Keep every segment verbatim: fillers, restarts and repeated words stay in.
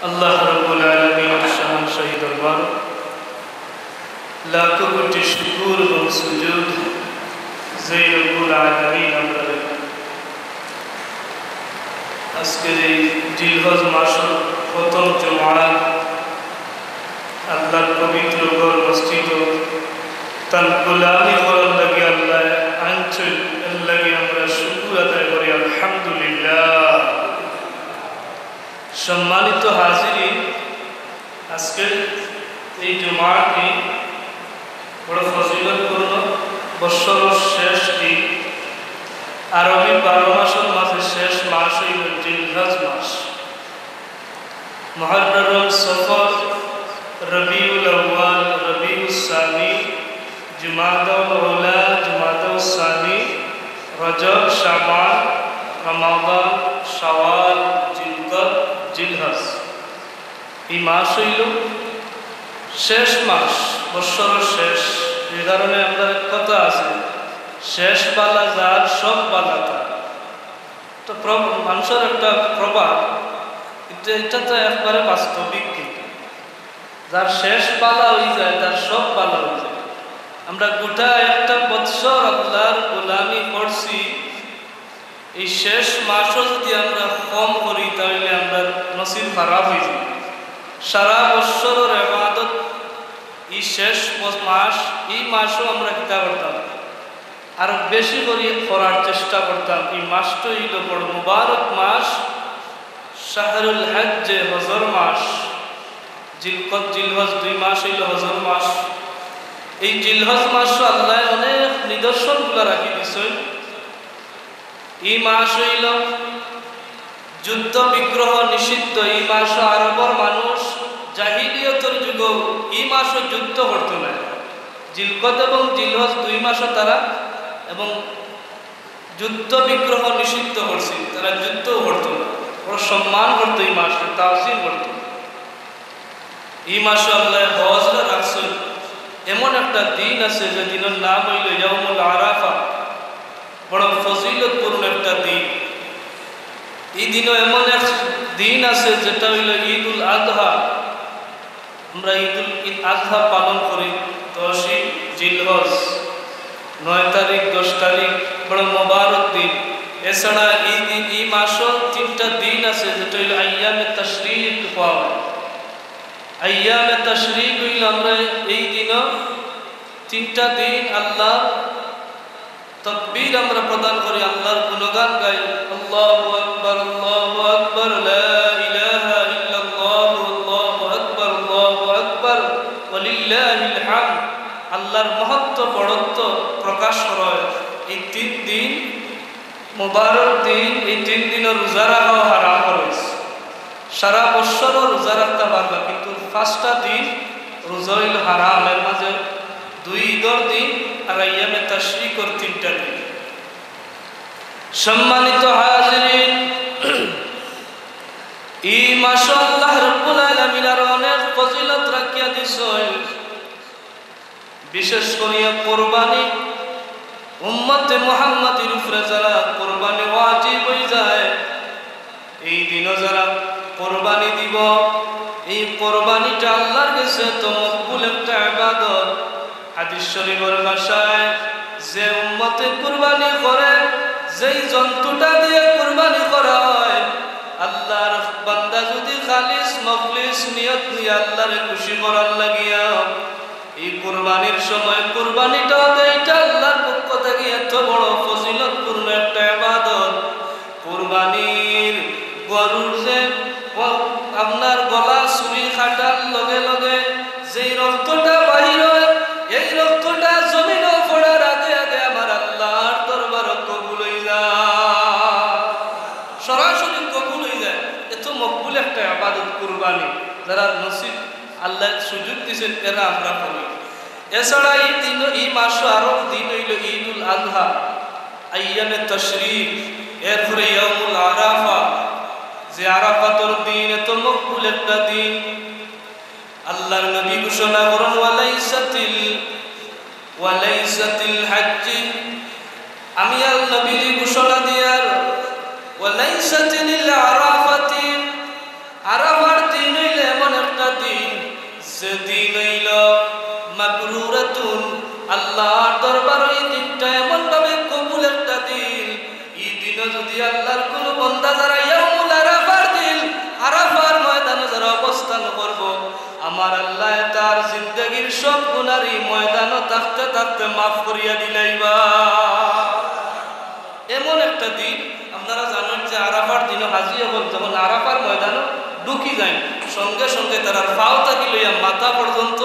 আল্লাহ রাব্বুল আলামিন শাহানশাহী দরবার, লাখো কোটি শুকুর এবং সুজুদ, যে রব্বুল আলামিন আমরারে আজকের এই জিলহজ মাসর প্রথম জুমার আল্লাহর পবিত্র ঘর মসজিদো তান গোলামি করার লাগি আল্লাহ আনছইন, এর লাগি আমরা শুকুর আদায় করি, আলহামদুলিল্লাহ। সম্মানিত হাজিরিন, আজকের এই জুমার দিন বড় ফজিলতপূর্ণ, বৎসরর শেষ দিন। আরবি বারো মাসর মাঝে শেষ মাস অইল জিলহজ মাস। মুহররম, সফর, রবিউল আউয়াল, রবিউস সানি, জুমাদাউল উলা, জুমাদাউস সানি, রজব, শাবান, রমাদান, শাওয়াল, জিলকদ, জিলহজ। এই মাস অইল শেষ মাস, বৎসরর শেষ। এই কারণে আমরার এক কথা আছে, "শেষ বালা যার, সব বালা তার।" তো প্র-, মানষর একটা প্রবাদ, এটা, এটা তো একবারে বাস্তবিক, কিন্তু যার শেষ বালা অই যায়, তার সব বালা অই যায়। আমরা গোটা একটা বৎসর আল্লাহর গোলামি করছি, এই শেষ মাসও যদি আমরা কম করি, তাহলে আমরার নসিব খারাপ অই যায়। সারা বৎসরর ইবাদত এই শেষ ব-, মাস, এই মাসও আমরা কিতা করতাম? আরো বেশি করি করার চেষ্টা করতাম। এই মাসটা অইল বড় মুবারক মাস, শাহরুল হজ্জে, হজর মাস। জিলকদ, জিলহজ দুই মাস অইল হজর মাস। এই জিলহজ মাসও আল্লাহ অনেক নিদর্শনগুলা রাখি দিছইন। এই মাস অইল যুদ্ধ বিগ্রহ নিষিদ্ধ। এই মাসও আরবর মানুষ জাহিলিয়তর যুগও এই মাসও যুদ্ধ করতো না। জিলকদ এবং জিলহজ দুই মাসও তারা এবং যুদ্ধ বিগ্রহ নিষিদ্ধ করছিল, তারা যুদ্ধও করতো না। বড় সম্মান করতো এই মাসে, তাজিম করতো। এই মাসও আল্লাহ হজরে রাখছইন। এমন একটা দিন আছে যে দিনর নাম অইল ইয়াউমুল আরাফা, বড় ফজিলতপূর্ণ একটা দিন। এই দিনও এমন এক দিন আছে যেটা অইল ঈদুল আদহা। আমরা ঈদুল, ঈদ আদহা পালন করি দশই জিলহজ, নয় তারিখ, দশ তারিখ, বড় মোবারক দিন। এছাড়া এই দিন, এই মাসও তিনটা দিন আছে যেটা অইল আইয়ামে তাশরিক কওয়া হয়। আইয়ামে তাশরিক অইল আমরা এই দিনও তিনটা দিন আল্লাহ তকবীর আমরা প্রদান করি, আল্লাহর গুণগান গাই, "আল্লাহু আকবার, আল্লাহু আকবার, লা ইলাহা ইল্লাল্লাহু, আল্লাহু আকবার, আল্লাহু আকবার, ওয়ালিল্লাহিল হামদ।" আল্লাহর মহত্ব, বড়ত্ব প্রকাশ করা হয়। এই তিন দিন, মোবারক দিন, এই তিন দিনও রোজা রাখাও হারাম করা অইছে। সারা বৎসরও রোজা রাখতা পারবা, কিন্তু পাঁচটা দিন রোজা অইল হারাম। এর মাঝে দুই ঈদর দিন আর আইয়ামে তাশরিকর তিনটা দিন। সম্মানিত হাজিরিন, এই মাসও আল্লাহ রাব্বুল আলামিন আরো অনেক ফজিলত রাখিয়া দিছইন। বিশেষ করিয়া কোরবানি, উম্মতে মুহাম্মাদির উপরে যারা কোরবানি ওয়াজিব অই যায়, এই দিনও যারা কোরবানি দিব, এই কোরবানিটা আল্লাহর গেছে তো মকবুল একটা ইবাদত। হাদিস শরীফর ভাষায়, যে উম্মতে কুরবানি করে, যেই জন্তুটা দিয়া কুরবানি করা হয়, আল্লাহর বান্দা যদি খালিস মখলিস নিয়ত নিয়া আল্লাহরে খুশি করার লাগিয়া এই কুরবানির সময় কুরবানিটা দেয়, এটা আল্লাহর পক্ষ থাকি এত বড় ফজিলতপূর্ণ একটা ইবাদত। কুরবানির গরুর যে ও-, আপনার গলা ছুরি কাটার লগে লগে যেই রক্তটা বাহির হয়, এই রক্তটা জমিনো পড়ার আগে আগে আমার আল্লাহর দরবারো কবুল অই যায়, সরাসরি কবুল অই যায়। এত মকবুল একটা ইবাদত কুরবানি, যারা নসিব আল্লাহ সুযোগ দিছেন, এরা আমরা করি। এছাড়া এই দিন, এই মাসও আরো দিন অইল ঈদুল আজহা, আইয়ামে তাশরিক, এরপরে ইয়াউমুল আরাফা, যে আরাফাতর দিন এত মকবুল একটা দিন। আল্লাহর নবী ঘোষণা করেন, "ওয়ালাইসাতিল, ওয়ালাইসাতিল হাজ্জি।" আমি আল নবীজি ঘোষণা দিয়ার, "ওয়ালাইসাতিল আরাফাতি।" আরাফার দিন আল্লাহর দরবারো ই দিনটা এমনভাবে কবুল একটা দিন, ই দিনো যুদি আল্লাহর কুনু বন্দা যারা ইয়াউমুল আরাফার দিন আরাফার ময়দানো যারা অবস্থান করবো, আমার আল্লায় তার জিন্দেগির সব গুনার ই ময়দানো থাকতে থাকতে মাফ করিয়া দিলাইবা। এমন একটা দিন, আপনারা জানইন যে আরাফার দিনো হাজি অকল যখন আরাফার ময়দানো ঢুকি যাইন, সঙ্গে সঙ্গে তারার পাও থাকি লইয়া মাথা পর্যন্ত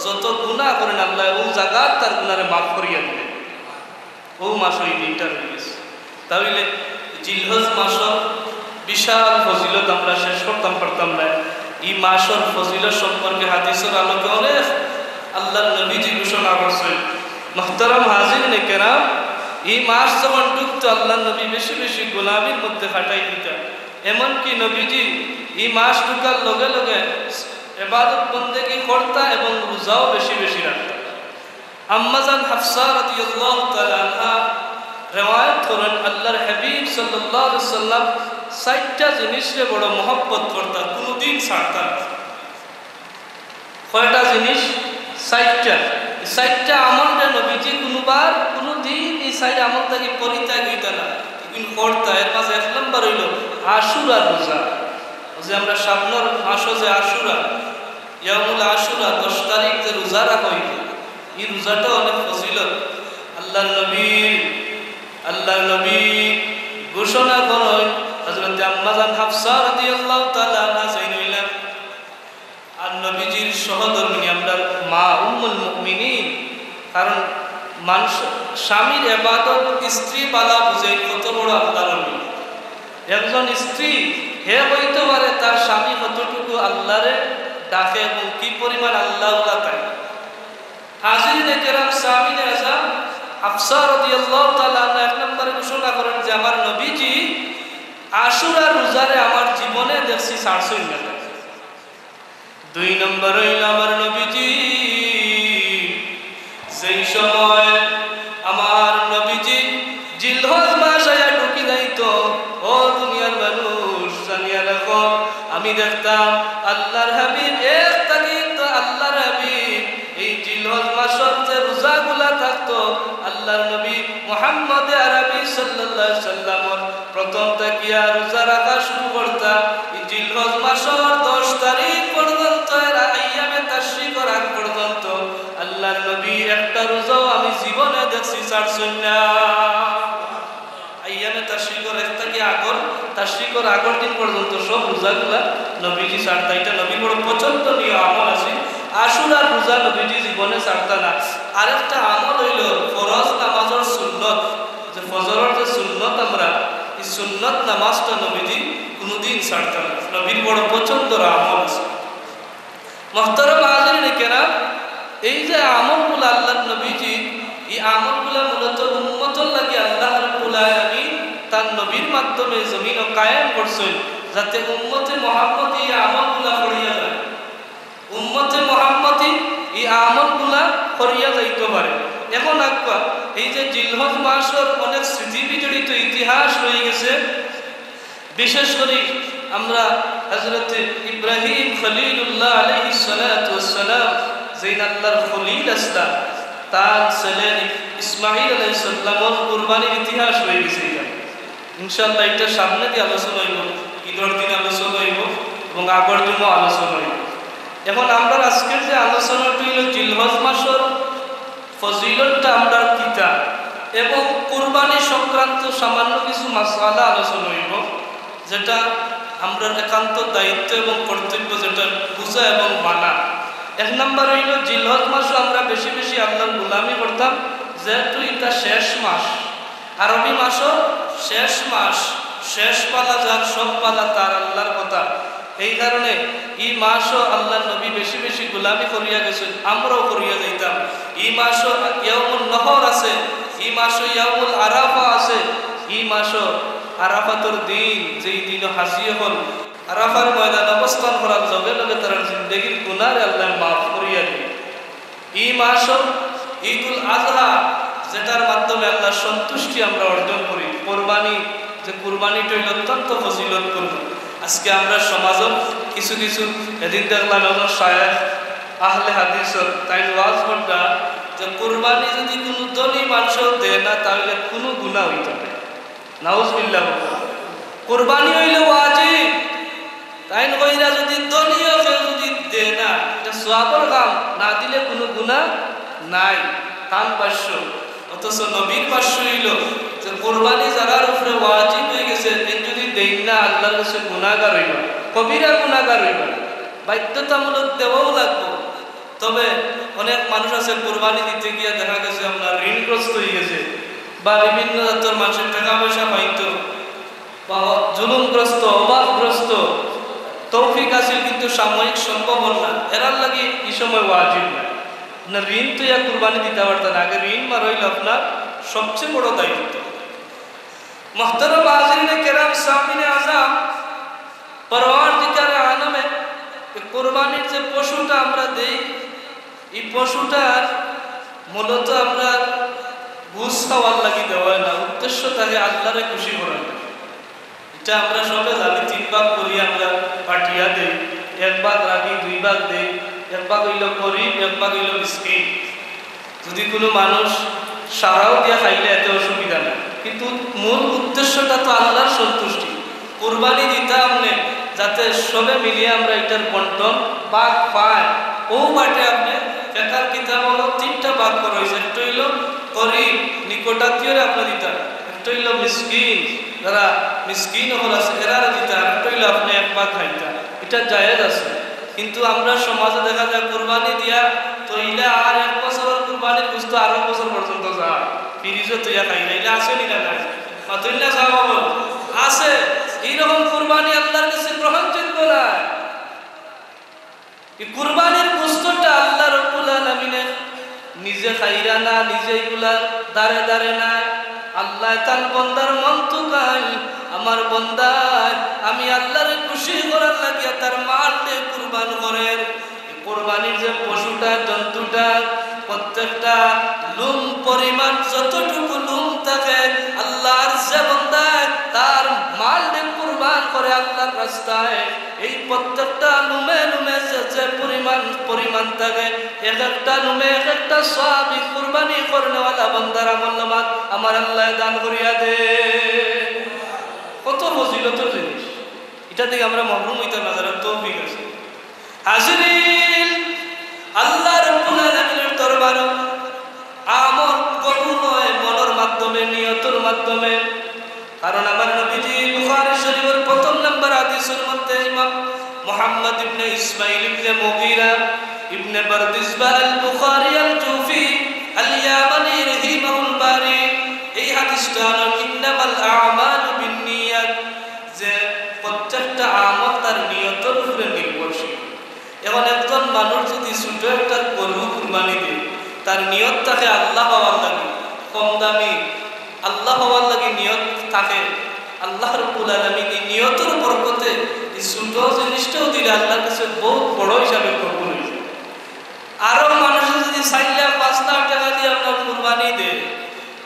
যত গুনা করইন, আল্লায় অউ জাগাত তার গুনারে মাফ করিয়া দিবা। অউ মাসো ই দিনটা রইগেছে। তা অইলে জিলহজ মাসর বিশাল ফজিলত আমরা শেষ করতাম পারতাম নায়। ই মাসর ফজিলত সম্পর্কে হাদিসর আলোকে অনেক আল্লাহর নবীজি ঘোষণা করছইন। মুহতারাম হাজিরিনে কেরাম, ই মাস যখন ঢুকতো, আল্লাহর নবী বেশি বেশি গোলামির মধ্যে কাটাই দিতা। এমনকি নবীজি ই মাস ঢুকার লগে লগে ইবাদত বন্দেগি করতা এবং রোজাও বেশি বেশি রাখতা। আম্মাজান হাফসা রাদিয়াল্লাহু তাআলা আনহা রেওয়ায়াত করইন, আল্লাহর হাবিব সাল্লাল্লাহু আলাইহি সাল্লাম চাইরটা জিনিসরে বড় মহব্বত করতা, কুনুদিন ছাড়তা না। কয়টা জিনিস? চাইরটা। ই চাইরটা আমলরে নবীজি কুনুবার, কুনুদিন ই চাইর আমল থাকি পরিত্যাগ অইতা না। ইগুইন করতা, এর মাঝে এক নম্বর অইলো আশুরার রোজা। অউ যে আমরা সামনর মাসো যে আশুরা, ইয়াউমুল আশুরা, দশ তারিখ যে রোজা রাখা অইবো, ই রোজাটা অনেক ফজিলত। আল্লাহর নবী, আল্লাহর নবী ঘোষণা করইন, হযরতে আম্মাজান হাফসা রাদিয়াল্লাহু তাআলা আনহা যেইন অইলা আর নবীজির সহধর্মিনী আমরার মা উম্মুল মুমিনিন, কারণ মানুষ স্বামীর ইবাদত স্ত্রী বালা বুঝে কত বড় আল্লাহর অলি। একজন স্ত্রী হে কইতো পারে তার স্বামী কতটুকু আল্লাহরে ডাকে এবং কি পরিমাণ আল্লাহ উলা তাই। হাজিরিনে কেরাম, সামিনে আজম হাফসা রাদিয়াল্লাহু তাআলা আনহা এক নম্বরে ঘোষণা করইন যে আমার নবীজি আশুরা রোজারে আমার জীবনে দেখছি ছাড়ছইন না। দুই নম্বর অইলো আমার নবীজি, যেই সময় আমার নবীজি জিলহজ মাস আইয়া ঢুকি যাইতো, ও দুনিয়ার মানুষ জানিয়া রাখো, আমি দেখতাম আল্লাহর হাবিব এক থাকি তো আল্লাহর হাবিব এই জিলহজ মাসর যে রোজাগুলা থাকতো, আল্লাহর নবী মুহাম্মদে আরবি সাল্লাল্লাহু আলাইহি সাল্লামর প্রথম থাকিয়া রোজা রাখা শুরু করতা, ই জিলহজ মাসর দশ তারিখ পর্যন্ত, এরা আইয়ামে তাশরিকর আগ পর্যন্ত আল্লাহর নবী একটা রোজাও আমি জীবনে দেখছি ছাড়ছইন না। আইয়ামে তাশরিকর এক থাকি আগর, তাশরিকর আগর দিন পর্যন্ত সব রোজাগুলা নবীজি ছাড়তা। ইটা নবীর বড় পছন্দনীয় আমল আছিল। আশুরার রোজা নবীজি জীবনে ছাড়তা না। আরেকটা আমল অইলো ফরজ নামাজর সুন্নত, যে ফজরর যে সুন্নত আমরা, ই সুন্নত নামাজটা নবীজি কুনুদিন ছাড়তা না, নবীর বড় পছন্দর আমল আছিল। মুহতারাম হাজিরিনে কেরাম, এই যে আমলগুলা আল্লাহর নবীজি, ই আমলগুলা মূলত উম্মতর লাগি আল্লাহ রাব্বুল আলামিন তার নবীর মাধ্যমে জমিনো কায়েম করছইন, যাতে উম্মতে মুহাম্মদী ই আমলগুলা করিয়া যায়। উম্মতে মুহাম্মদী ই আমলগুলা করিয়া যাইতো পারে। এখন আক্কা, এই যে জিলহজ মাসর অনেক স্মৃতি বিজড়িত ইতিহাস রইগেছে। বিশেষ করি আমরা হযরতে ইব্রাহিম খলিলুল্লাহ আলাইহিস সালাতু ওয়াস সালাম, যেইন আল্লাহর খলিল আছলা, তার ছেলে ইসমাইল আলাইহিস সালামর কুরবানির ইতিহাস রইগেছে ইখান। ইনশাআল্লাহ, ইটা সামনেদি আলোচনা অইবো, ইদর দিন আলোচনা অইবো এবং আগর দিনও আলোচনা অইবো। এখন আমরার আজকের যে আলোচনাটা অইলো জিলহজ মাসর ফজিলতটা আমরার কিতা এবং কুরবানি সংক্রান্ত সামান্য কিছু মাসআলা আলোচনা অইবো, যেটা আমরার একান্ত দায়িত্ব এবং কর্তব্য, যেটা বুঝা এবং মানা। এক নাম্বার অইলো জিলহজ মাসো আমরা বেশি বেশি আল্লাহর গোলামি করতাম, যেহেতু ইটা শেষ মাস, আরবি মাসর শেষ মাস, শেষ পালা যার, সব পালা তার আল্লাহর কথা। এই কারণে ই মাসো আল্লাহর নবী বেশি বেশি গোলামি করিয়া গেছইন, আমরাও করিয়া যাইতাম। ই মাসো ইয়াউমুন নহর আছে, ই মাসো ইয়াউমুল আরাফা আছে, ই মাসো আরাফাতর দিন, যেই দিন হাজি অকল আরাফার ময়দান অবস্থান করার লগে লগে তারার জিন্দেগির গুনারে আল্লাহ মাফ করিয়া দেইন। ই মাসো ঈদুল আজহা, যেটার মাধ্যমে আল্লাহর সন্তুষ্টি আমরা অর্জন করি, কোরবানি, যে কুরবানিটা অইল অত্যন্ত ফজিলতপূর্ণ। আজকে আমরা সমাজও কিছু কিছু, এদিন দেখলাম একজন শায়েখ আহলে হাদিসর, তাইন ওয়াজ করতা, যে কুরবানি যদি কুনু ধনী মানষেও দেয় না, তাইলে কুনু গুনা অইতো নায়। নাউজুবিল্লাহ। কুরবানি অইলো ওয়াজিব। তাইন কইরা যদি ধনীও কেউ যদি দেয় না, ইটা সওয়াবর কাম, না দিলে কুনু গুনা নাই। তান ভাষ্য। অথচ নবীর ভাষ্য অইলো যে কুরবানি যারার উপরে ওয়াজিব অইগেছে, তাইন যদি দেইন না, আল্লার কাছে গুনাগার অইবা, কবিরা গুনাগার অইবা। বাধ্যতামূলক দেওয়াও লাগবো। তবে অনেক মানুষ আছে কুরবানি দিতে গিয়া দেখা গেছে আপনার ঋণগ্রস্ত অইগেছে, বা বিভিন্ন জাতর মানষের টেকা পয়সা পাইতো, বা জুলুমগ্রস্ত, অভাবগ্রস্ত, তৌফিক আছিল কিন্তু সাময়িক সম্ভাবনা, এরার লাগি ই সময় ওয়াজিব নায়। আপনার ঋণ তো ইয়া কুরবানি দিতা পারতা না, আগে ঋণ মারা অইলো আপনার সবচেয়ে বড় দায়িত্ব। মুহতারাম হাজিরিনে কেরাম, সামিনে আজম, পরওয়ারদিগারে আলমে, এই কুরবানির যে পশুটা আমরা দেই, এই পশুটার মূলত আমরা গোস্ত খাওয়ার লাগি দেওয়া না, উদ্দেশ্য থাকে আল্লারে খুশি করার লাগি। ইটা আমরা সবে জানি, তিন ভাগ করি আমরা পাঠিয়া দেই, এক ভাগ রাখি, দুই ভাগ দেই, এক ভাগ অইলো গরিব, এক ভাগ অইলো মিসকিন। যদি কুনু মানুষ সারাও দিয়া খাইলে এতে অসুবিধা নাই, কিন্তু মূল উদ্দেশ্যটা তো আল্লার সন্তুষ্টি। কুরবানি দিতা আপনে, যাতে সবে মিলিয়া আমরা ইটার বন্টন ভাগ পাই। অউ বাটে আপনে ফেকার কিতাব অলো তিনটা ভাগ করা অইছে, একটা অইলো গরিব নিকটাত্মীয়রে আপনে দিতা, একটা অইলো মিসকিন, যারা মিসকিন অকল আছে এরারে দিতা, আর একটা অইলো আপনে এক ভাগ খাইতা। ইটা জায়েজ আছে। কিন্তু আমরার সমাজে দেখা যায় কুরবানি দিয়া থইলে আর এক বছরর কুরবানির গোস্ত আরো বছর পর্যন্ত যায়, ফ্রিজো থইয়া খাইলে, ইলা আছে নি না নাই? মাতইন না সাহাবা বল, আছে। এইরকম কুরবানি আল্লার কাছে গ্রহণযোগ্য নায়। এই কুরবানির গোস্তটা আল্লাহ রাব্বুল আলামিনে নিজে খাইরা না, নিজে ইগুলা দারে দারে না। আল্লায় তান বন্দার মন তুকাইল, আমার বন্দায়, আমি আল্লারে খুশি করার লাগিয়া তার মালরে কুরবান করের। এই কুরবানির যে পশুটা, জন্তুটা, প্রত্যেকটা লুম পরিমাণ যতটুকু লুম থাকে, আল্লার যে বন্দায় তার মালরে কুরবান করে আল্লার রাস্তায়, এই প্রত্যেকটা লুমে লুমে যে, যে পরিমাণ, পরিমাণ থাকে, এক একটা লুমে এক একটা সওয়াব ই কুরবানি করনেওয়ালা বন্দার আমলনামাত আমার আল্লায় দান করিয়া দে। কত ফজিলতর জিনিস, ইটা থাকি আমরা মহরুম অইতাম না, যারার তৌফিক আছে। হাজিরিন, আল্লাহ রাব্বুল আলামিনের দরবারো আমল কবুল অয় মনর মাধ্যমে, নিয়তর মাধ্যমে। কারণ আমার নবীজি বুখারী শরীফর প্রথম নম্বর হাদিসর মধ্যে ইমাম মুহাম্মদ ইবনে ইসমাইল ইবনে মুগিরা ইবনে বারদিজবাহ আল বুখারী আল জুফি আল ইয়ামানি রহিমাহুল বারী এই হাদিসটা আনইন, "ইন্নামাল আমালু বিন্নিয়াত", যে প্রত্যেকটা আমল তার নিয়তর উপরে নির্ভরশীল। এখন একজন মানুষ যদি ছোট একটা গরু কুরবানি দেয়, তার নিয়ত থাকে আল্লাহ পাওয়ার লাগি, কম দামি আল্লাহ পাওয়ার লাগি নিয়ত থাকে, আল্লাহ রাব্বুল আলামিন এই নিয়তর বরকতে এই ছোট জিনিসটাও দিলে আল্লাহর কাছে বহুত বড় হিসাবে কবুল অইযায়। আরো মানুষে যদি চাইর লাখ পাঁচ লাখ টেকা দিয়া আপনার কুরবানি দেয়,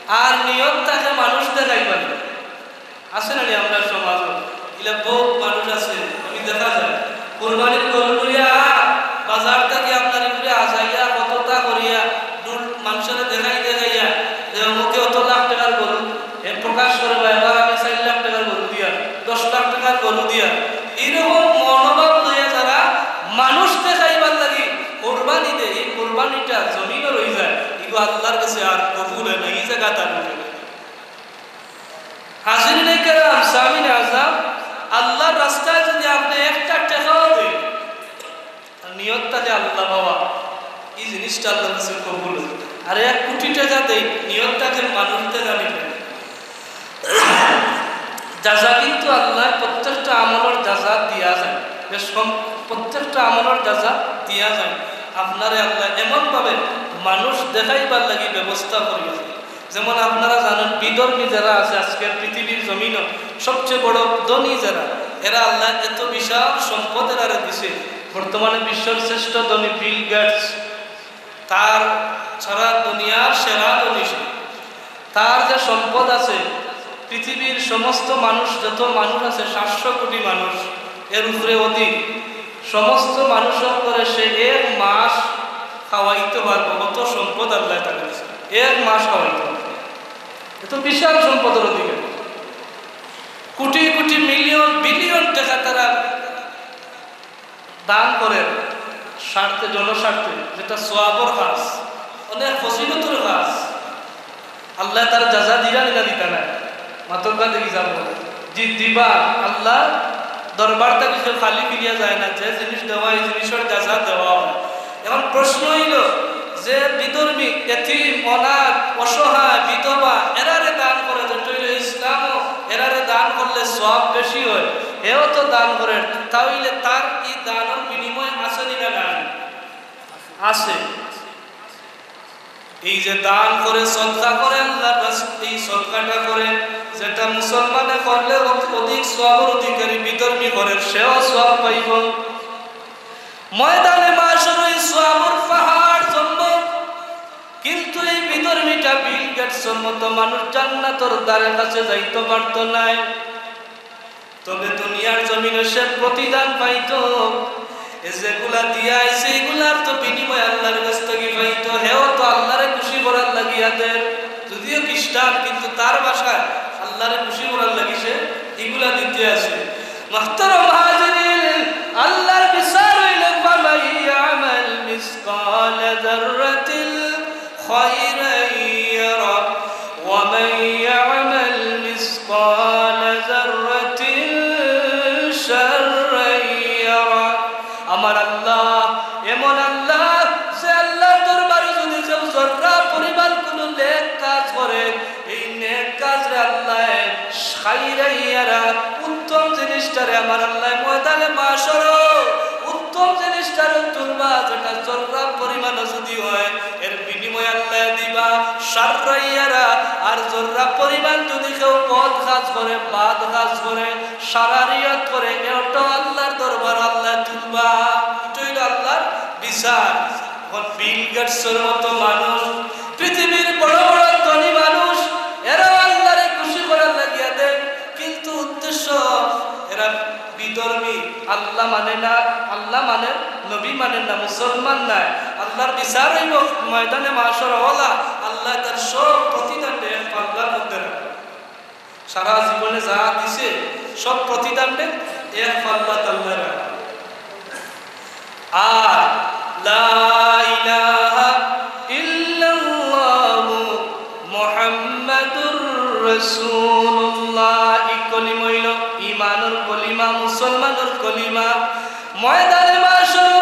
আর নিয়ত থাকে মানুষ দেখাইবার লাগি, আছে না নি আমরার সমাজো? ইলা বহুত মানুষ আছে, আমি দেখা যায়, কুরবানির গরু লইয়া বাজার থাকি আপনার ইগুরে আজাইয়া, কততা করিয়া, দূর মানষরে দেখাই দেখাইয়া, যে অমুকে অত লাখ টেকার গরু, হে প্রকাশ করে, "ভাই, এবার আমি চাইর লাখ টেকার গরু দিয়া, দশ লাখ টেকার গরু দিয়া।" এইরকম মনোভাব লইয়া যারা মানুষ দেখাইবার লাগি কুরবানি দেয়, এই কুরবানিটা জমিনো রইযায়, ইগু আল্লাহর কাছে আর কবুল অয় না, ই জাগাত আর উঠে না। হাজিরিনে কেরাম, সামিনে আজম, আল্লাহর রাস্তায় যদি আপনে একটা টেকাও দেন, আর নিয়ত থাকে আল্লাহ পাওয়া, ই জিনিসটা আল্লাহর কাছে কবুল অয়। আর এক কোটি টেকা দেই, নিয়ত থাকে মানুষ দেখা নিবে। জাযা কিন্তু আল্লায় প্রত্যেকটা আমলর জাযা দিয়া যায়, বেশ কম, প্রত্যেকটা আমলর জাযা দিয়া যায়। আপনারে আল্লায় এমনভাবে মানুষ দেখাইবার লাগি ব্যবস্থা করিয়া যায়। যেমন আপনারা জানেন, বিধর্মী যারা আছে আজকের পৃথিবীর জমিনো সবচেয়ে বড় ধনী যারা, এরা আল্লায় এত বিশাল সম্পদ এরারে দিছে। বর্তমানে বিশ্বর শ্রেষ্ঠ ধনী বিল গেটস, তার সারা দুনিয়ার সেরা ধনী সে। তার যে সম্পদ আছে, পৃথিবীর সমস্ত মানুষ, যত মানুষ আছে, সাতশো কোটি মানুষ, এর উপরে অধিক, সমস্ত মানুষর করে সে এক মাস খাওয়াইতে পারবো, অত সম্পদ আল্লায় তারে দিছে। এক মাস খাওয়াইতে পারবো। এ তো বিশাল সম্পদর অধিকারী। কোটি কোটি, মিলিয়ন বিলিয়ন টেকা তারা দান করের স্বার্থে, জনস্বার্থে, যেটা সওয়াবর কাজ, অনেক ফজিলতর কাজ। আল্লায় তার জাযা দিরা নি না দিতা নায়? মাতউক্কা দেখি যাবো। জি দিবা, আল্লার দরবার থাকি কেউ খালি ফিরিয়া যায় না। যে জিনিস দেওয়া, এই জিনিসর জাযা দেওয়া অয়। এখন প্রশ্ন অইলো, যে বিধর্মী, এতিম, অনাথ, অসহায়, বিধবা, এরারে দান করে, যেটা অইলো ইসলামও, এরারে দান করলে সওয়াব বেশি অয়, হেও তো দান করের, তা অইলে তার ই দানর বিনিময় আছে নি না নাই? আছে। এই যে দান করে, সদকা করে, আল্লার রাস্তায় এই সদকাটা করে, যেটা মুসলমানে করলে অধ-, অধিক সওয়াবর অধিকারী, বিধর্মী করের, সেও সওয়াব পাইবো। ময়দানে মাশরো এই সওয়াবর পাহাড় জমবো, কিন্তু এই বিধর্মীটা বিল গেটসর মতো মানুষ জান্নাতর দ্বারে কাছে যাইতো পারতো নায়। তবে দুনিয়ার জমিনো সে প্রতিদান পাইতো। এ যেগুলা দিয়া আইছে, এগুলার তো বিনিময় আল্লার গেছ থাকি পাইতো। হেও তো আল্লারে খুশি করার লাগিয়া দের। যদিও খ্রিস্টান, কিন্তু তার ভাষায় আল্লারে খুশি করার লাগি সে ইগুলা দিতে আছে। মুহতারাম হাজিরিন, আল্লার বিচার অইলো, فمن يعمل مثقال ذرة خيرا يره ومن يعمل مثقال ذرة شرا يره। আমার আল্লাহ এমন আল্লাহ, যে আল্লার দরবারো যুদি কেউ জর্রা পরিমাণ কুনু নেক কাজ করে, এই নেক কাজরে আল্লায় খাইরাইয়ারা, উত্তম জিনিসটারে আমার আল্লায় ময়দানে মাশরো উত্তম জিনিসটারে তুলবা, যেটা জর্রা পরিমাণও যুদি অয়, এর বিনিময় আল্লায় দিবা শাররাইয়ারা। আর জর্রা পরিমাণ যুদি কেউ বদ কাজ করে, বাদ কাজ করে, শারারিয়ত করে, এটাও আল্লার দরবার আল্লায় তুলবা। ইটা অইলো আল্লার বিচার। এখন বিল গেটসর মতো মানুষ, পৃথিবীর বড় বড় ধনী মানুষ, এরাও আল্লারে খুশি করার লাগিয়া দেয়, কিন্তু উদ্দেশ্য এরা বিধর্মী, আল্লা মানে না, আল্লা মানে, নবী মানে না, মুসলমান নায়। আল্লার বিচার অইবো ময়দানে মাশর, অলা আল্লায় তার সব প্রতিদানরে এক পাল্লার মধ্যে রাখবা। সারা জীবনে যা দিছে, সব প্রতিদানরে এক পাল্লাত আল্লায় রাখবা। আর লা ইলাহা ইল্লাল্লাহু মুহাম্মাদুর রাসূলুল্লাহ, ই কলিমা অইলো ইমানর কলিমা, মুসলমানর কলিমা। ময়দানে মাশর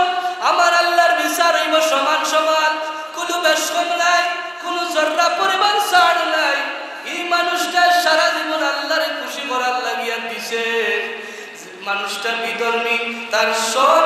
আমার আল্লার বিচার অইবো সমান সমান, কুনু বেশ কম নাই, কুনু জর্রা পরিমাণ ছাড় নাই। ই মানুষটা সারা জীবন আল্লারে খুশি করার লাগিয়া দিছে। মানুষটা বিধর্মী, তার সব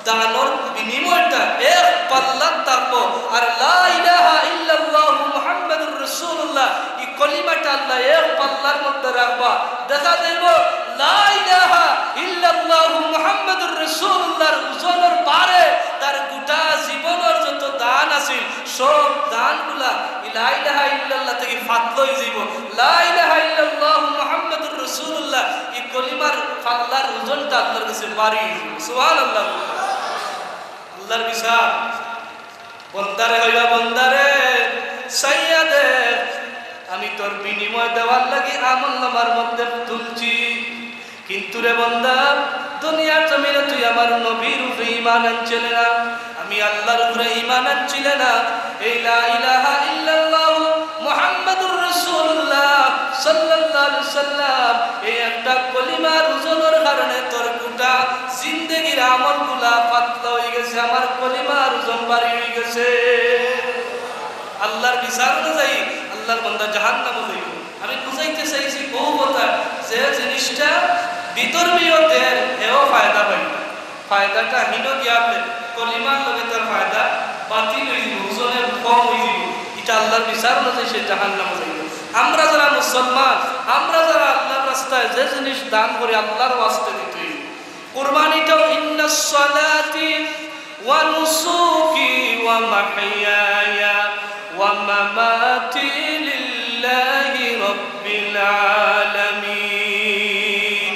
দানর বিনিময়টা এক পাল্লাত থাকবো। আর লা ইলাহা ইল্লাল্লাহু মুহাম্মাদুর রাসূলুল্লাহ, ই কলিমাটা আল্লায় এক পাল্লার মধ্যে রাখবা। দেখা যাইবো লা ইলাহা ইল্লাল্লাহু মুহাম্মাদুর রাসূলুল্লাহর ওজনর বারে তার গোটা জীবনর যত দান আছিল, সব দানগুলা ই লা ইলাহা ইল্লাল্লাহ থাকি পাতলা অইযাইবো। লা ইলাহা ইল্লাল্লাহু মুহাম্মাদুর রাসূলুল্লাহ, ই কলিমার পাল্লার ওজনটা আল্লার গেছে ভারী অইযাইবো। সুবহানাল্লাহ। আল্লার বিচার, বন্দারে কইবা, বন্দারে, চাইয়া দেখ, আমি তোর বিনিময় দেওয়ার লাগি আমলনামার মধ্যে তুলছি। কিন্তু রে বন্দা, দুনিয়ার জমিনে তুই আমার নবীর উপরে ঈমান আনছিলে না, আমি আল্লার উপরে ঈমান আনছিলে না। এই লা ইলাহা ইল্লাল্লাহু মুহাম্মাদুর রাসূলুল্লাহ সাল্লাল্লাহু আলাইহি সাল্লাম, এই একটা কলিমার ওজনর কারণে তোর গোটা জিন্দেগির আমলগুলা পাতলা অইগেছে, আমার কলিমার ওজন ভারী অইগেছে। আল্লার বিচার অনুযায়ী আল্লার বন্দা জাহান্নামো যাইবো। আমি বুঝাইতে চাইছি বউ কথা, যে জিনিসটা বিধর্মীও দের, হেও ফায়দা পাইবো। ফায়দাটা হিনো গিয়া আপনে কলিমার লগে তার ফায়দা বাতিল অইযিবো, ওজনে কম অইযিবো। ইটা আল্লার বিচার অনুযায়ী সে জাহান্নামো যাইবো। আমরা যারা মুসলমান, আমরা যারা আল্লার রাস্তায় যে জিনিস দান করি, আল্লার ওয়াস্তে দিতে অইবো। কুরবানিটাও, ইন্না সলাতি ওয়া নুসুকি ওয়া মাহইয়ায়া ওয়া মামাতি লিল্লাহি রাব্বিল আলামিন।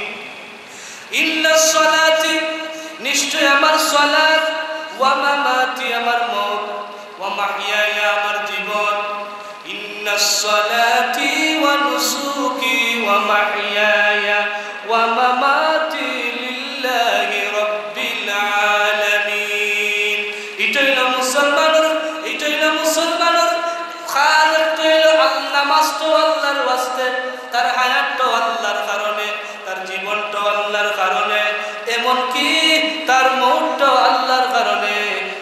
ইন্না সলাতি, নিশ্চয় আমার সলাত, ওয়া মামাতি, আমার মউত, মাহইয়ায়া, আমার জীবন, ইন্না সলাতি ওয়া নুসুকি ওয়া মাহইয়ায়া ওয়া মামাতি লিল্লাহি রাব্বিল আলামিন। ইটা অইলো মুসলমানর, ইটা অইলো মুসলমানর খাল একটা অইলো আল-, নামাজ তো আল্লাহর ওয়াস্তে, তার হায়াতটাও আল্লাহর কারণে, তার জীবনটাও আল্লাহর কারণে, এমনকি তার মউতটাও আল্লাহর কারণে।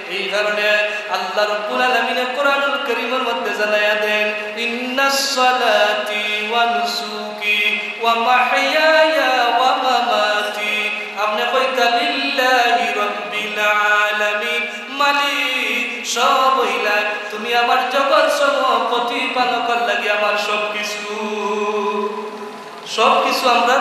এই কারণে আল্লাহ রাব্বুল আলামিনে কোরআনুল করিমর মধ্যে জানাইয়া দেন, "ইন্না সলাতি ওয়া নুসুকি ওয়া মাহইয়ায়া ওয়া মামাতি।" আপনে কইতা, "লিল্লাহি রাব্বিল আলামিন।" মালিক, সব অইলা, তুমি আমার জগৎ সমূহ প্রতিপালকর লাগি আমার সব কিছু। সব কিছু আমরা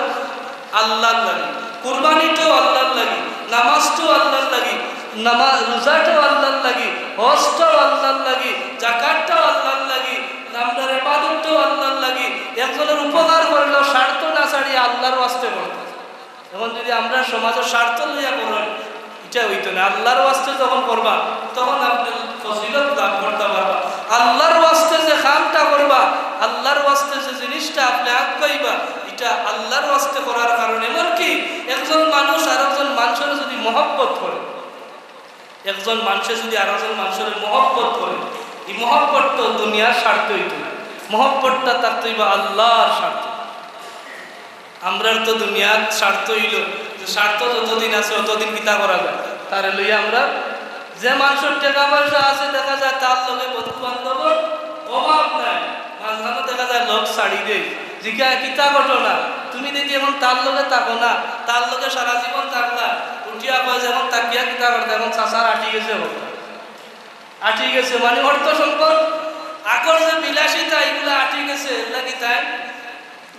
আল্লাহর লাগি, কুরবানিটাও আল্লাহর লাগি, নামাজটাও আল্লাহর লাগি, নামা-, রোজাটাও আল্লাহর লাগি, হজটাও আল্লাহর লাগি, জাকাতটাও আল্লাহর লাগি, আমরার ইবাদতটাও আল্লাহর লাগি। একজনর উপকার করলেও স্বার্থ না ছাড়িয়া আল্লাহর ওয়াস্তে করতা। এখন যদি আমরা সমাজর স্বার্থ লইয়া করইন, ইটা অইতো না। আল্লাহর ওয়াস্তে যখন করবা, তখন আপনে ফজিলত লাভ করতা পারবা। আল্লাহর ওয়াস্তে যে কামটা করবা, আল্লাহর ওয়াস্তে যে জিনিসটা আপনে আগাইবা, ইটা আল্লাহর ওয়াস্তে করার কারণে। এমনকি একজন মানুষ আরকজন মানষরে যদি মহব্বত করে, একজন মানষে যদি আরকজন মানষরে মহব্বত করে, ই মহব্বতটা দুনিয়ার স্বার্থে অইতো না, মহব্বতটা থাকতে অইবো আল্লাহর স্বার্থে। আমরার তো দুনিয়ার স্বার্থ অইলো যে স্বার্থ যতদিন আছে, অতদিন কিতা করা যায়, তারে লইয়া আমরা, যে মানষর টেকা পয়সা আছে, দেখা যায় তার লগে বন্ধু বান্ধবর অভাব নাই, মাঝখানো দেখা যায় লোক ছাড়ি দেয়, জিগায়, "কিতা ঘটনা? তুমি দেখি এখন তার লগে থাকো না, তার লগে সারা জীবন থাকলা।" উঠিয়া কয় যে, "এখন থাকিয়া কিতা করতা? এখন চাচার আটি গেছে, অইতো আটি গেছে।" মানে অর্থ সম্পদ, আগর যে বিলাসিতা, ইগুলা আটি গেছে, এর লাগি তাই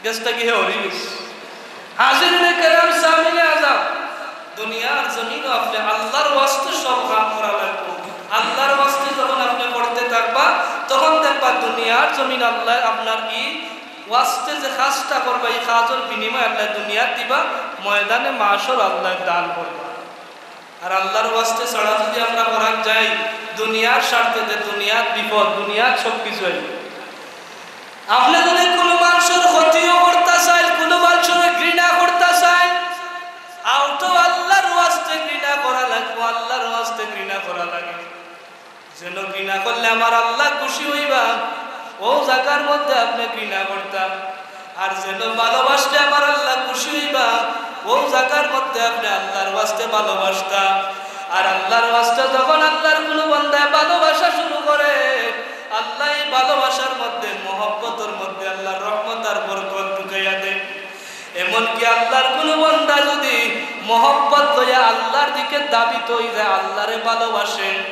গেছটা গিয়া হরি গেছে। হাজিরিনে কেরাম, সামিনে আজাম, দুনিয়ার জমিনো আপনে আল্লাহর ওয়াস্তে সব কাম করা লাগবো। আল্লাহর ওয়াস্তে যখন আপনে করতে থাকবা, তখন দেখবা দুনিয়ার জমিন আল্লাহ আপনার ই ওয়াস্তে যে কাজটা করবা, ই কাজর বিনিময়ে আল্লাহ দুনিয়াত দিবা, ময়দানে মাশর আল্লাহ দান করবা। আর আল্লাহর ওয়াস্তে ছাড়া যদি আমরা করাত যাই, দুনিয়ার স্বার্থে, তে দুনিয়াত বিপদ, দুনিয়াত সব কিছু আইবো। আপনে যদি কুনু মানষর ক্ষতিও করতা চাইন, কুনু মানষরে ঘৃণা করতা চাইন, অউটাও আল্লাহর ওয়াস্তে ঘৃণা করা লাগবো, আল্লাহর ওয়াস্তে ঘৃণা করা লাগে। যেন ঘৃণা করলে আমার আল্লাহ খুশি অইবা, অউ জাগার মধ্যে আপনে ঘৃণা করতা। আর যেন ভালোবাসলে আমার আল্লাহ খুশি অইবা, অউ জাগার মধ্যে আপনে আল্লাহর ওয়াস্তে ভালোবাসতা। আর আল্লাহর ওয়াস্তে যখন আল্লাহর কুনু বন্দায় ভালোবাসা শুরু করে, আল্লাহ ই ভালোবাসার মধ্যে, মহব্বতর মধ্যে আল্লাহর রহমত আর বরকত ঢুকাইয়া দেয়। এমনকি আল্লাহর কুনু বন্দা যদি মহব্বত লইয়া আল্লাহর দিকে ধাবিত অই যায়, আল্লাহরে ভালোবাসে,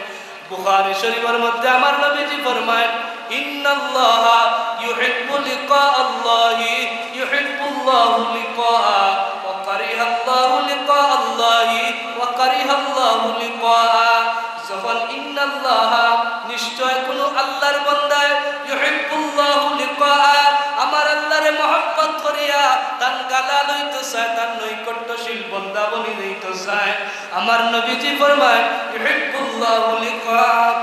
বুখারী শরীফর মধ্যে আমার নবীজি ফরমায়, "ইন্নাল্লাহা ইউহিব্বু লিকা আল্লাহি ইউহিব্বুল্লাহু লিকাআ, ওয়া কারিহাল্লাহু লিকা আল্লাহি ওয়া কারিহাল্লাহু লিকাআ।" যখন ইন্নাল্লাহা, নিশ্চয় কুনু আল্লাহর বন্দায়, ইউহিব্বুল্লাহু লিকাআ, আমার আল্লাহরে মহব্বত করিয়া তান গালা লইতো চায়, তান নৈকট্যশীল বন্দা বনি যাইতো চায়, আমার নবীজি ফরমায়, ইউহিব্বুল্লাহু লিকাআ,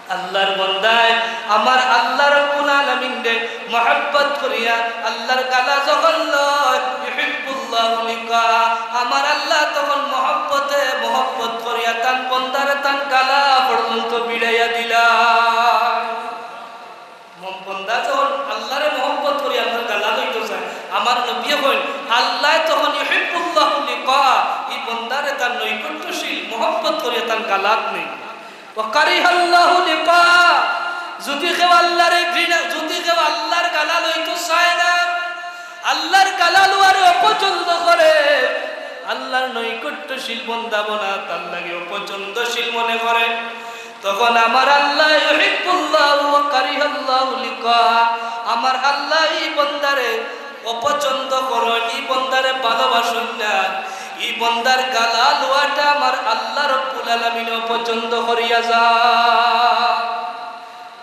আল্লাহর বন্দায় আমার আল্লাহ রাব্বুল আলামিনরে মহব্বত করিয়া আল্লাহর গালা যখন লয়, ইউহিব্বুল্লাহু লিকাআ, আমার আল্লাহ তখন মহব্বতে মহব্বত করিয়া তান বন্দারে তান গালা পর্যন্ত ভিড়াইয়া দিলা। ম-, বন্দা যখন আল্লাহরে মহব্বত করি আল্লাহর গালা লইতো চায়, আমার নবীয়ে কইন, আল্লাহ তখন ইউহিব্বুল্লাহু লিকাআ, ই বন্দারে তার নৈকট্যশীল মহব্বত করিয়া তার গালাত নেইন। ওয়া কারিহাল্লাহু লিকাআ, যদি কেউ আল্লাহরে ঘৃণা, যদি কেউ আল্লাহর গালা লইতো চায় না, আল্লাহর গালা লওয়ারে অপছন্দ করে, আল্লাহর নৈকট্যশীল বন্দা বনা তার লাগি অপছন্দশীল মনে করে, তখন আমার আল্লাহ ইউহিব্বুল্লাহু ওয়া কারিহাল্লাহু লিকাআ, আমার আল্লাহ ই বন্দারে অপছন্দ করইন, ই বন্দারে ভালোবাসইন না, ই বন্দার গালা লওয়াটা আমার আল্লাহ রব্বুল আলামিন অপছন্দ করিয়া যার।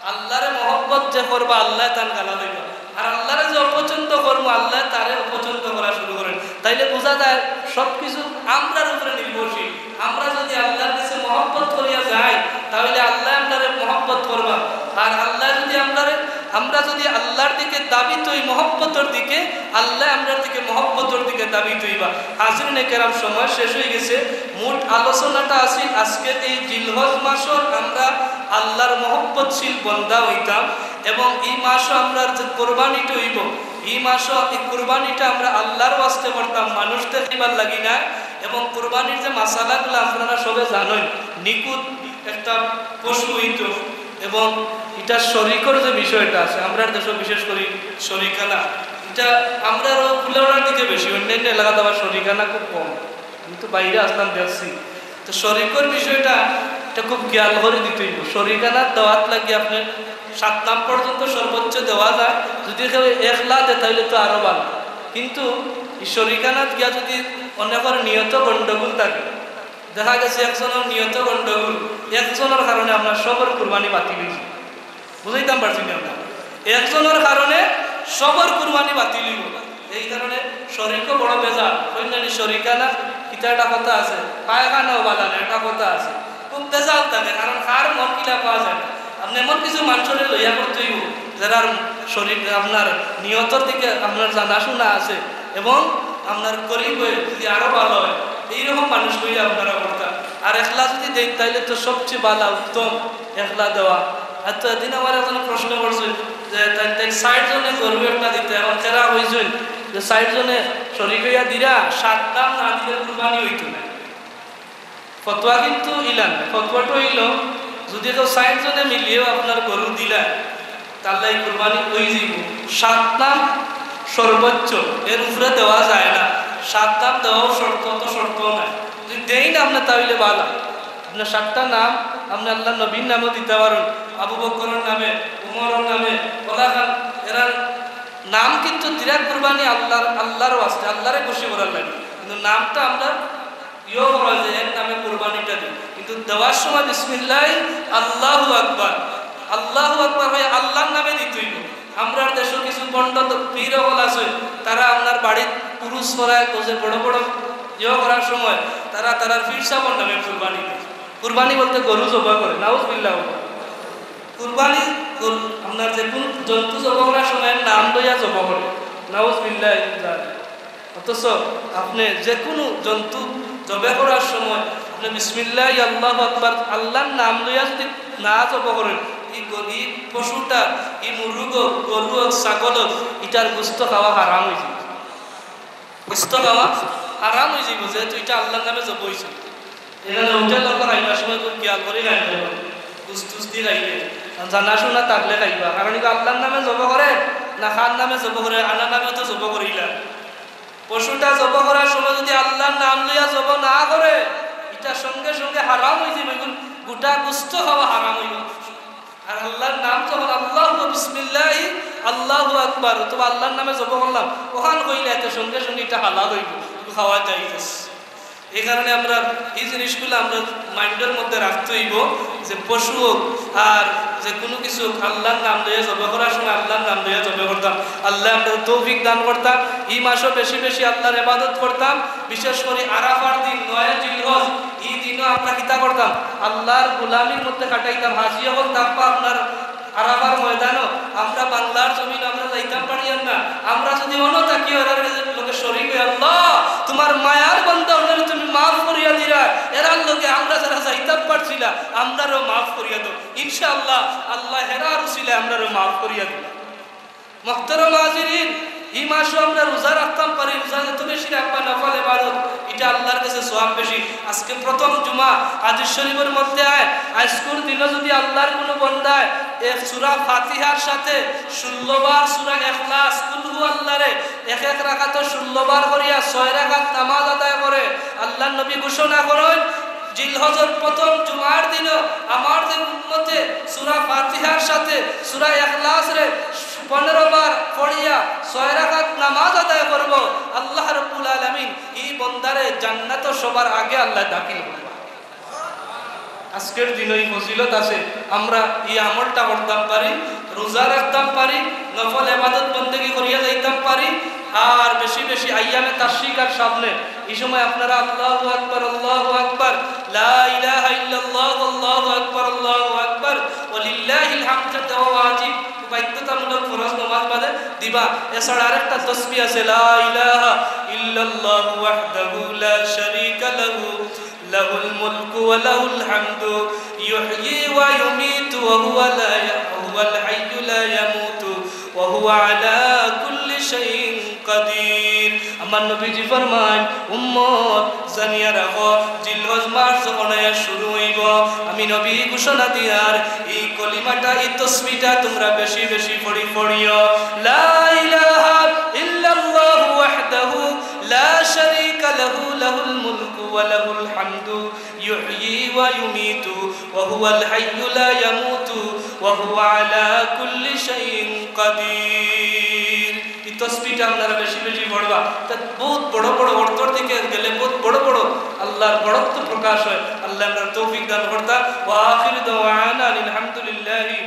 আল্লাহরে মহব্বত যে করবা, আল্লাহ তান গালা লইবা। আর আল্লাহরে যে অপছন্দ করবো, আল্লাহ তারে অপছন্দ করা শুরু করেন। তাইলে বুঝা যায়, সব কিছু আমরার উপরে নির্ভরশীল। আমরা যদি আল্লাহর কাছে মহব্বত করিয়া যাই, তাহলে আল্লাহ আমরারে মহব্বত আর আল্লাহ যদি আমরা আমরা যদি আল্লাহর দিকে দাবিত অই মহব্বতর দিকে, আল্লাহ আমরার দিকে মহব্বতর দিকে দাবিত অইবা। হাজিরিনে কেরাম, সময় শেষ অই গেছে। মোট আলোচনাটা আছিল আজকের এই জিলহজ মাসর আমরা আল্লাহর মহব্বতশীল বন্দা অইতাম, এবং ই মাসও আমরার যে কুরবানিটা অইবো, ই মাসও ই কুরবানিটা আমরা আল্লাহর ওয়াস্তে করতাম, মানুষ দেখাইবার লাগি না। এবং কুরবানির যে মাসালাগুলা আপনারা সবে জানইন, নিখুঁত একটা পশু অইতো, এবং ইটা শরিকর যে বিষয়টা আছে, আমরার দেশো বিশেষ করি শরিকানা, ইটা আমরার অউ কুলাউড়ার দিকে বেশি, অন্যান্য এলাকাত আবার শরিকানা খুব কম, কিন্তু বাইরে আসলাম দেখছি। তো শরিকর বিষয়টা ইটা খুব খেয়াল করি দিতে অইবো। শরিকানাত দেওয়াত লাগি আপনে সাত নাম পর্যন্ত সর্বোচ্চ দেওয়া যায়, যদি কেউ একলা দেয় তাইলে তো আরো ভালা, কিন্তু ই শরিকানাত গিয়া যদি অনেকর নিয়ত গন্ডগোল থাকে, দেখা গেছে একজনর নিয়ত গন্ডগোল, একজনর কারণে আপনার সবর কুরবানি বাতিল অইছে। বুঝাইতাম পারছি না আমরা? একজনর কারণে সবর কুরবানি বাতিল অইবো। এই কারণে শরিকও বড় বেজাল। কইন না নি, শরিকানা কিতা একটা কথা আছে, পায়খানাও বালা না, একটা কথা আছে। খুব বেজাল থাকে, কারণ কার মন কিলা পাওয়া যায় না। আপনে এমন কিছু মানুষরে লইয়া করতে অইবো, যারার শরিক আপনার নিয়তর দিকে আপনার জানাশোনা আছে, এবং আপনার করিব অয়, যদি আরো ভালা অয়, এইরকম মানুষ লইয়া আপনারা করতা। আর একলা যদি দেইন, তাইলে তো সবচেয়ে ভালা, উত্তম একলা দেওয়া। আর তো এদিন আমার একজনে প্রশ্ন করছইন যে তাই, তাই ষাইট জনে গরু একটা দিতা, এখন কেরা কইছইন যে ষাইট জনে শরিক অইয়া দিরা, সাত নাম না দিলে কুরবানি অইতো না। ফতোয়া কিন্তু ইলা না, ফতোয়াটা অইলো, যদি কেউ ষাইট জনে মিলিয়াও আপনার গরু দিলা, তার লাগি কুরবানি অই যাইবো। সাত নাম সর্বোচ্চ, এর উপরে দেওয়া যায় না। সাত নাম দেওয়াও শর্ত, অত শর্তও নাই। যদি দেইন আপনে, তাইলে ভালা। আপনে সাতটা নাম আপনে আল্লাহর নবীর নামও দিতা পারইন, আবু বকরর নামে, উমরর নামে, ওলা খান, এরার নাম কিন্তু দিরা কুরবানি আল্লাহর, আল্লাহর ওয়াস্তে, আল্লাহরে খুশি করার লাগি। কিন্তু নামটা আমরা ইয়ো করা যে এর নামে কুরবানিটা দিই, কিন্তু দেওয়ার সময় বিসমিল্লাহ, আল্লাহু আকবার, আল্লাহু আকবার অয় আল্লাহর নামে দিতে অইবো। আমরার দেশো কিছু ভণ্ড পীর অকল আছে, তারা আপনার বাড়িত পুরুষ করায়, যে বড় বড় ইয়ো করার সময় তারা তারার পীর সাবর নামে কুরবানি দেয়। কুরবানি বলতে গরু জবা করে, নাউজুবিল্লাহ। কুরবানি গরু, আপনার যে কোনো জন্তু জবা করার সময় নাম লইয়া জবা করে, নাউজুবিল্লাহ। অথচ আপনে যে কোনো জন্তু জবে করার সময় আপনে বিসমিল্লাহ, আল্লাহু আকবার, আল্লাহর নাম লইয়া যদি না জবে করেন, ই গ-, ই পশুটা, ই মুরগ অউক, গরু অউক, ছাগল অউক, ইটার গোস্ত খাওয়া হারাম অই যাইবো। গোস্ত খাওয়া হারাম অই যাইবো, যেহেতু ইটা আল্লাহর নামে জবে অইছে। এখানে হোটেল আপনার খাইবার সময় খুব খেয়াল করি খাইবা, গোস্ত টুস্ত দি খাইবা, জানাশোনা থাকলে খাইবা, কারণ ইটা আল্লাহর নামে জবে করে, না কার নামে জবে করে, আনার নামে তো জবে করিলা। পশুটা জবে করার সময় যদি আল্লাহর নাম লইয়া জবে না করে, ইটা সঙ্গে সঙ্গে হারাম অই যাইবো, এগুন গোটা গোস্ত খাওয়া হারাম অইবো। আর আল্লাহর নাম যখন আল্লাহু বিসমিল্লাহি আল্লাহু আকবার, অথবা আল্লাহর নামে জবে করলাম, অখান কইলে ইটা সঙ্গে সঙ্গে ইটা হালাল অইবো, ইটা খাওয়া জায়েজ। এই কারণে আমরা ই জিনিসগুলা আমরা মাইন্ডর মধ্যে রাখতে অইবো যে পশু অউক আর যে কোনো কিছু অউক, আল্লাহর নাম লইয়া জবে করার সময় আল্লাহর নাম লইয়া জবে করতাম। আল্লায় আমরারে তৌফিক দান করতা, ই মাসো বেশি বেশি আল্লাহর ইবাদত করতাম। বিশেষ করি আরাফার দিন, নয় জিলহজ, ই দিনও আমরা কিতা করতাম? আল্লাহর গোলামির মধ্যে কাটাইতাম। হাজি অকল থাকবা আপনার আরাফার ময়দানো, আমরা বাংলার জমিন আমরা যাইতাম পারিয়ার না। আমরা যদি অনো থাকি, এরার লগে শরিক অই, "আল্লাহ, তুমার মায়ার বান্দা অকলরে তুমি মাফ করিয়া দিরায়, এরার লগে আমরা যারা যাইতাম পারছি না, আমরারেও মাফ করিয়া দেও।" ইনশাআল্লাহ, আল্লায় হেরার উসিলায় আমরারেও মাফ করিয়া দিবা। মুহতারাম হাজিরিন, ই মাসো আমরা রোজা রাখতাম পারি, রোজা যত বেশি রাখবা নফল ইবাদত, ইটা আল্লাহর কাছে সওয়াব বেশি। আজকে প্রথম জুমা, হাদিস শরিফর মধ্যে আয়, আইজকুর দিনো যদি আল্লাহর কোনো বন্দায় এক সূরা ফাতিহার সাথে ষোলো বার সূরা ইখলাস, কুল হু আল্লাহরে এক এক রাকাতো ষোলো বার করিয়া ছয় রাকাত নামাজ আদায় করে, আল্লাহর নবী ঘোষণা করইন, জিলহজর প্রথম জুমার দিনো আমার যে উম্মতে সূরা ফাতিহার সাথে সূরা ইখলাসরে পনেরো বার পড়িয়া ছয় রাকাত নামাজ আদায় করবো, আল্লাহ রাব্বুল আলামিন ই বন্দারে জান্নাতো সবার আগে আল্লায় দাখিল করবা। আজকের দিনো ই ফজিলত আছে, আমরা ই আমলটা করতাম পারি, রোজা রাখতাম পারি, নফল ইবাদত বন্দেগি করিয়া যাইতাম পারি, আর বেশি বেশি আইয়ামে তাশরিক আর সামনে, ই সময় আপনারা আল্লাহু আকবার, আল্লাহু আকবার, লা ইলাহা ইল্লাল্লাহ, আল্লাহু আকবার, আল্লাহু আকবার, ওয়ালিল্লাহিল হামদ দেওয়া ওয়াজিব, বাধ্যতামূলক ফরজ নামাজ বাদে দিবা। এছাড়া আরেকটা তসবিহ আছে, লা ইলাহা ইল্লাল্লাহু ওয়াহদাহু লা শারীকা লাহু, লাহুল মুলকু ওয়া লাহুল হামদু, ইউহয়ী ওয়া ইউমীতু ওয়া হুয়া লা ইয়া-, ওয়া হুয়াল হাইয়্যু লা ইয়ামুতু ওয়া হুয়া আলা কুল্লি শাইইন কাদির। আমার নবীজি ফরমাইন, উম্মত, জানিয়া রাখো, জিলহজ মাস যখন আইয়া শুরু অইবো, আমি নবী ঘোষণা দিয়ার, এই কলিমাটা, এই তসবিটা তুমরা বেশি বেশি পড়ি, পড়িও। লা ইলাহা ইল্লাল্লাহু ওয়াহদাহু লা শারীকা লাহু, লাহুল মুলকু ওয়া লাহুল হামদু, ইউহয়ী ওয়া ইউমীতু ওয়া হুয়াল হাইয়্যু লা ইয়ামুতু ওয়া হুয়া আলা কুল্লি শাইইন কাদির। এই তসবিটা আপনারা বেশি বেশি পড়বা। তা বহুত বড় বড় অর্থর দিকে গেলে বহুত বড় বড় আল্লাহর বড়ত্ব প্রকাশ হয়। আল্লাহ আমরারে তৌফিক দান করতা। ওয়া আখিরু দাওয়ানা আনিল হামদুলিল্লাহি